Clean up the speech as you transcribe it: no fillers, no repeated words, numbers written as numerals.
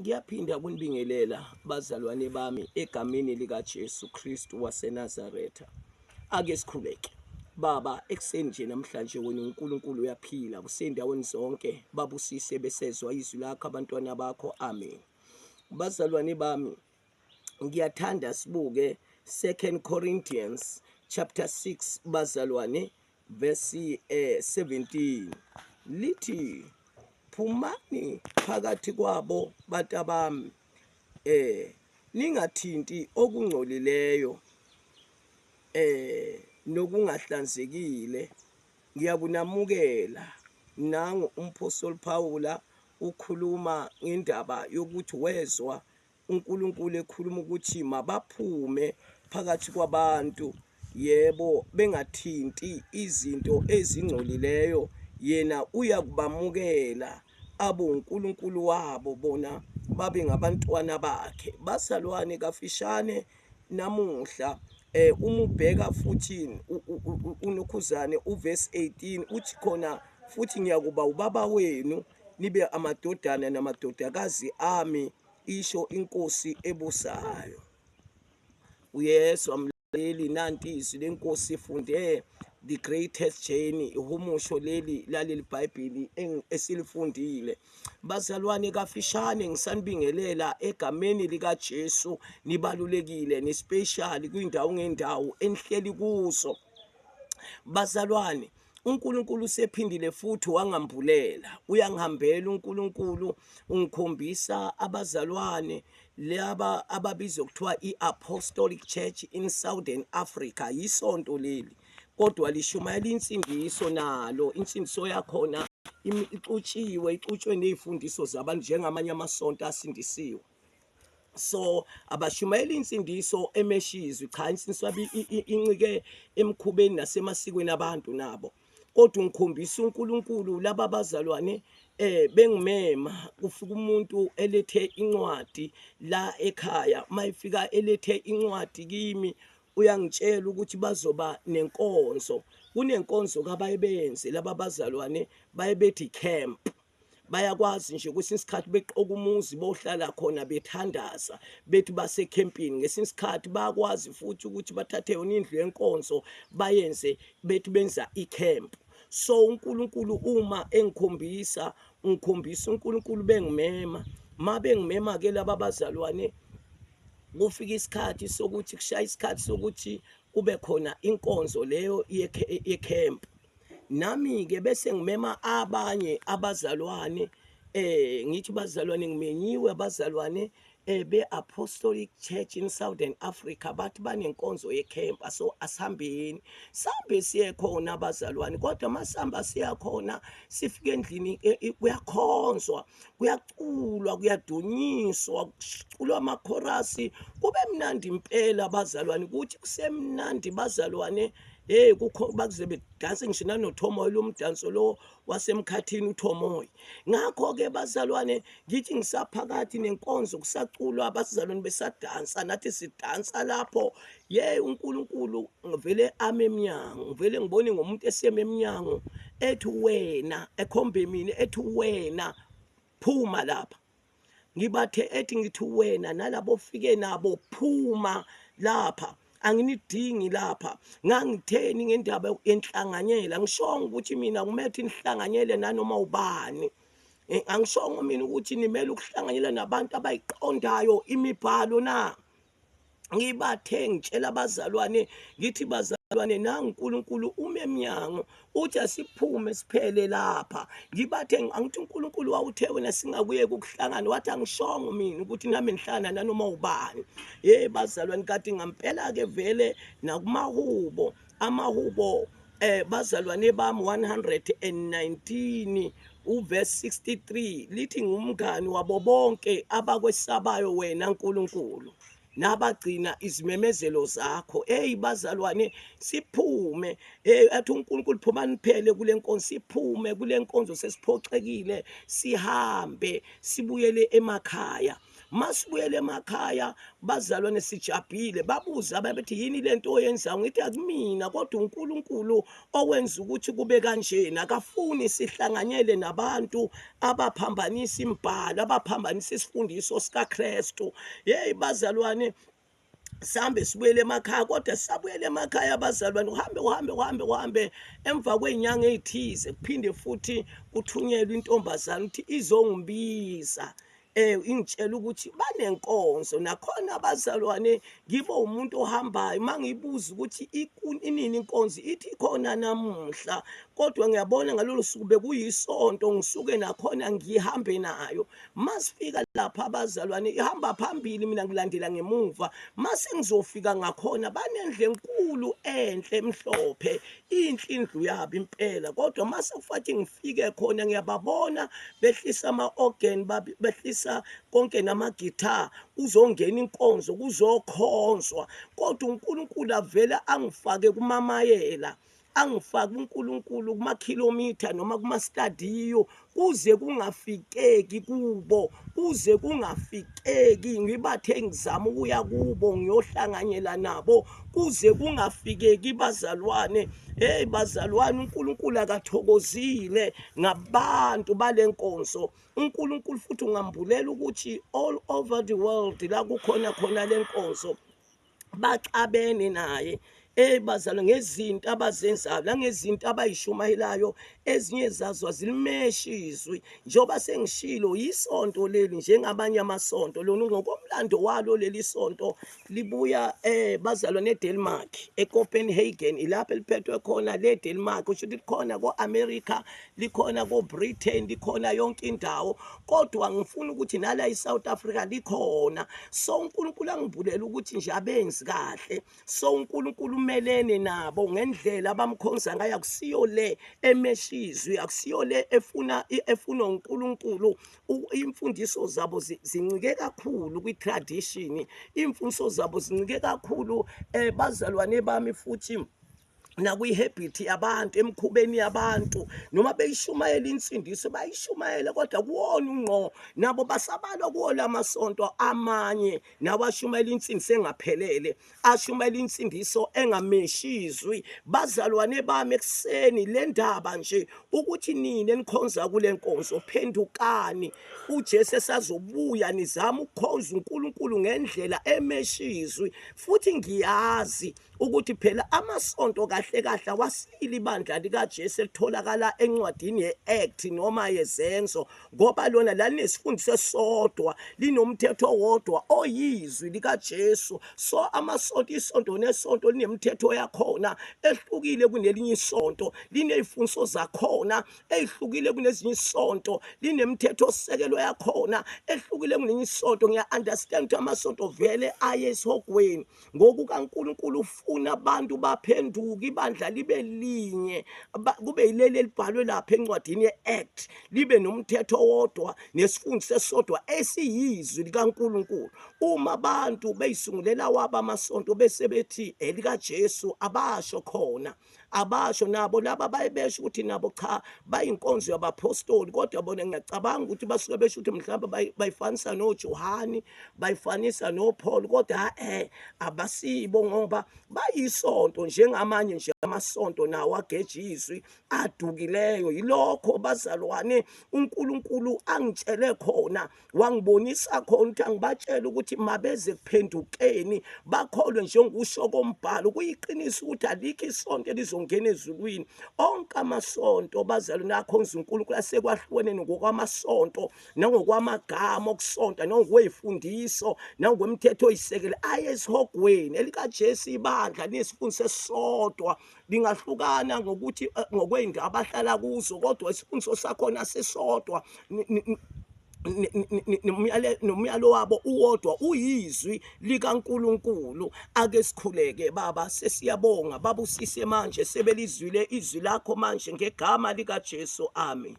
Ngiyaphinda ukunibingelela bazalwane bami egameni likaJesu Kristu waseNazaretha. Ake sikhuleke. Baba, ekuseni nje namhlanje wena uNkulunkulu uyaphila usendaweni zonke, babusise besezwa izwi lakho abantwana bakho. Amen. Bazalwane bami, ngiyathanda sibuke 2 Corinthians chapter 6 bazalwane verse 17 lithi phumani phakathi kwabo bantabami ningathinti okungcolileyo nokungahlanzekile, ngiyakunamukela. Nangu umphostoli Pawula ukhuluma ngendaba yokuthi wezwa uNkulunkulu ekhuluma ukuthi mabaphume phakathi kwabantu, yebo, bengathinti izinto ezingcolileyo, yena uyakubamukela abe uNkulunkulu wabo, bona babe ngabantwana bakhe. Bazalwane, kafishane namuhla uma ubheka futhi unokhuzane uverse 18 uthi khona futhi ngiyakuba ubaba wenu, nibe amadodana namadodakazi ami, isho inkosi ebusayo. Uyezwa mlaleli, nanti izwi lenkosi, ifunde The Greatest Journey, ihumusho leli laleli Bhayibheli esilifundile. Bazalwane, kafishane ngisanibingelela egameni likaJesu. Nibalulekile, ni-special kwindawo ngendawo enihleli kuso. Bazalwane, uNkulunkulu usephindile futhi wangambulela, uyangihambela uNkulunkulu, ungikhombisa abazalwane laba ababizwa kuthiwa i-Apostolic Church in Southern Africa. Yisonto leli, kodwa lishumayela insindiso, nalo insindiso yakhona ixutshiwe, ixutshwe nezifundiso zabantu njengamanye amasonto asindisiwe. So abashumayela insindiso emeshizwe, cha, insindiso yabo incike emkhubeni nasemasikweni abantu nabo. Kodwa ungikhombisa uNkulunkulu laba bazalwane bengimema, kufika umuntu elethe incwadi la ekhaya. Mayifika elethe incwadi kimi, uyangitshela ukuthi bazoba nenkonzo, kunenkonzo kabayibenze laba bazalwane, baye bethi camp. Bayakwazi nje kwesinye isikhathi beqoka umuzi bohlala khona bethandaza, bethi basekhempini. Ngesinye isikhathi bayakwazi futhi ukuthi bathathe yona indlu yenkonzo bayenze bethi benza icamp. So uNkulunkulu uma engikhombisa, ungikhombisa uNkulunkulu bengimema. Ma bengimema ke laba bazalwane, kufika isikhathi sokuthi kushaya isikhathi sokuthi kube khona inkonzo leyo yecamp. Nami ke bese ngimema abanye abazalwane, ngithi bazalwane, ngimenyiwe abazalwane be-Apostolic Church in Southern Africa, bathi banenkonzo yecamp, so asihambeni sambe siye khona abazalwane. Kodwa masihamba siya khona, sifike endlini, kuyakhonzwa, kuyaculwa, kuyadunyiswa, kuculwa amakhorasi, kube mnandi impela bazalwane. Kuthi kusemnandi bazalwane, hey, kukho bakuze bedanse ngisho nanothomoyi, lo mdanso lo wasemkhathini uthomoyi. Ngakho-ke bazalwane, ngithi ngisaphakathi nenkonzo, kusaculwa, abazalwane besadansa, nathi sidansa lapho, ye uNkulunkulu ngivele ame emnyango, ngivele ngibone ngomuntu eseme emnyango, ethi wena, ekhombe mina, ethi wena phuma lapha. Ngibathe ethi ngithi wena nalabo ofike nabo phuma lapha, anginidingi lapha. Ngangitheni ngendaba yenhlanganyela? Ngishongo ukuthi mina kumele ukuthi nihlanganyele nanoma ubani. Angishongo mina ukuthi nimele ukuhlanganyela nabantu abayiqondayo imibhalo na? Ngibathe ngitshela abazalwane, ngithi bazalwane, nangu uNkulunkulu ume emnyango, uthi asiphume siphele lapha. Ngibathe angithi uNkulunkulu wawuthe wena singakuyeka ukuhlangana, wathi angishongo mina ukuthi nami ngihlangana nanoma ubani. Hey bazalwane, kade ngampela ke vele nakumahubo, amahubo bazalwane bami 119 uverse 63 lithi ngumngani wabo bonke abakwesabayo wena nkulunkulu, nabagcina izimemezelo zakho. Hey bazalwane, siphume. Hey, athi uNkulunkulu phumani phele kule nkonzo, siphume kule nkonzo, sesiphoxekile, sihambe sibuyele emakhaya. Masibuyele emakhaya bazalwane sijabhile, babuza babethi yini lento oyenzayo? Ngithi akumina kodwa uNkulunkulu owenza ukuthi kube kanjena. Akafuni sihlanganyele nabantu abaphambanisa imibhalo, abaphambanisa isifundiso sikaKristu. Hey bazalwane, sihambe sibuyele emakhaya, kodwa sisabuyele emakhaya abazalwane, uhambe uhambe uhambe uhambe, emva kwey'nyanga ey'thize kuphinde futhi kuthunyelwe intombazane ukuthi izongibiza, ingitshela ukuthi banenkonzo nakhona. Abazalwane, ngibe umuntu ohambayo, mangibuza ukuthi inini inkonzo, ithi ikhona namuhla, kodwa ngiyabona ngalolu suku bekuyisonto. Ngisuke nakhona ngihambe nayo. Masifika lapha abazalwane, ihamba phambili, mina ngilandela ngemuva. Mase ngizofika ngakhona, banendle enkulu enhle emhlophe, inhle indlu yabo impela, kodwa mase kufathi ngifike khona, ngiyababona behlisa ama-organ, behlisa konke nama-guitar, kuzongena inkonzo, kuzokhonzwa, kodwa uNkulunkulu avele angifake kumamayela, angifake uNkulunkulu kumakhilomitha noma kumastadiyo, kuze kungafikeki kubo, kuze kungafikeki. Ngibathe ngizama ukuya kubo ngiyohlanganyela nabo, kuze kungafikeki bazalwane. Hey bazalwane, uNkulunkulu akathokozile ngabantu balenkonzo. uNkulunkulu futhi ungambulela ukuthi all over the world la kukhona khona lenkonzo baxabene naye. Bazalwa ngezinto abazenzayo nangezinto abayishumayelayo, ezinye zazo azilimeshi izwi. Njengoba sengishilo, yisonto leli njengabanye amasonto. Lona ngokomlando walo leli sonto libuya bazalwa neDenmark, eCopenhagen, ilapho eliphethwe khona le Denmark. Kusho ukuthi likhona ko-America, likhona ko-Britain, likhona yonke indawo, kodwa ngifuna ukuthi nala eSouth Africa likhona. So uNkulunkulu angivulela ukuthi nje abenzi kahle. So uNkulunkulu umelene nabo ngendlela abamkhonza ngayo, akusiyo le emeshizwi, akusiyo le efuna uNkulunkulu. Imfundiso zabo zincike kakhulu kwi-tradition, imfundiso zabo zincike kakhulu, bazalwane bami, futhi nakwi-habit yabantu, emikhubeni yabantu. Noma beyishumayela insindiso, bayishumayela, kodwa kuwona ungqo nabo basabalwa kuwo lamasonto amanye nawo ashumayela insindiso engaphelele, ashumayela insindiso engameshizwi. Bazalwane bami, ekuseni le ndaba nje ukuthi nini enikhonza kule nkonzo, phendukani, uJesu esazobuya. Nizama ukukhonza uNkulunkulu ngendlela emeshizwi. Futhi ngiyazi ukuthi phela amasonto kahle kahle awasile ibandla likaJesu elitholakala encwadini ye-Act noma yeZenzo, ngoba lona lalinesifundiso esisodwa, linomthetho owodwa oyizwi likaJesu. So amasonto, isonto nesonto linemithetho yakhona ehlukile kunelinye isonto, liney'fundiso zakhona eyihlukile kunezinye isonto, linemithetho osekelo yakhona ehlukile kunelinye isonto. Ngiya-understand ukuthi amasonto vele aye esihogweni. NgokukaNkulunkulu ufuna abantu baphenduke, ibandla libe linye, kube yileli elibhalwe lapha encwadini ye-Act, libe nomthetho owodwa nesifundiso esisodwa esiyizwi likaNkulunkulu. Uma abantu beyisungulela wabo amasonto bese bethi elikaJesu, abasho khona, abasho nabo laba baye besho ukuthi nabo cha, bayinkonzo yabaphostoli, kodwa bona ngiyacabanga ukuthi basuke besho ukuthi mhlawumbe bayifanisa noJohani, bayifanisa noPaul, kodwa abasibo, ngoba bayisonto njengamanye nje amasonto nawo ageja izwi adukileyo. Yilokho bazalwane uNkulunkulu angitshele khona, wangibonisa khona ukuthi angibatshele ukuthi mabeze kuphendukeni, bakholwe njengokusho kombhalo. Kuyiqiniso ukuthi alikho isonto elizongena ezulwini. Onke amasonto bazalwane akhonza uNkulunkulu asekwahlukene ngokwamasonto nangokwamagama okusonta nangokwey'fundiso nangokwemithetho oyisekele aye esihogweni. ElikaJesu ibandla linesifundiso esisodwa, lingahlukana ngokuthi ngokwey'ndawo abahlala kuzo, kodwa isifundiso sakhona sisodwa nomyalo wabo uwodwa, uyizwi likaNkulunkulu. Ake sikhuleke. Baba, sesiyabonga, babusise manje sebelizwile izwi lakho manje, ngegama likaJesu, amen.